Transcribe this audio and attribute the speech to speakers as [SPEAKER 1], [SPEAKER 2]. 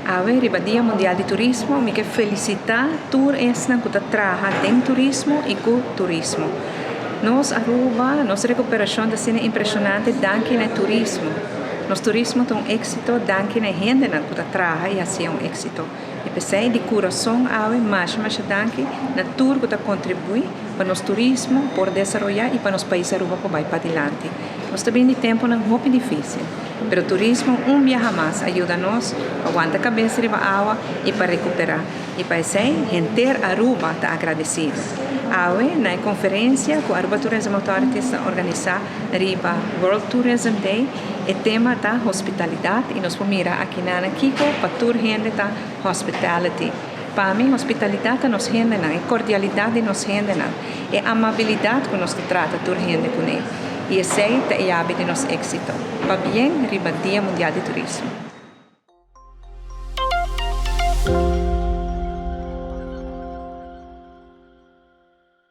[SPEAKER 1] Awe riba Dia Mundial di Turismo mi ke felisitá tur esnan ku ta traha den turismo i ku turismo. Nos Aruba, nos rekuperashon ta asina impreshonante danki na e turismo. Nos turismo ta un éksito danki na e hendenan ku ta traha i hasié un éksito. I p'esei di kurason awe masha masha danki na tur ku ta kontribuí pa nos turismo por desaroyá i pa nos pais Aruba por bai padilanti. Nos ta bini di tempunan hopi difísil. Pero turismo un biaha mas a yuda nos pa wanta kabes riba awa i pa rekuperá. I pa esei henter Aruba ta agradesido. Awe na e konferensia ku Aruba Tourism Authority ta organisá riba World Tourism Day e tema ta hospitalidat i nos por mira akinan kiko pa tur hende ta hospitality. Pa mi hospitalidat ta nos hendenan, e kordialidat di nos hendenan, e amabilidat ku nos ta trata tur hende kuné. I esei ta e yabi di nos éksito. Pabien riba Dia Mundial di Turismo.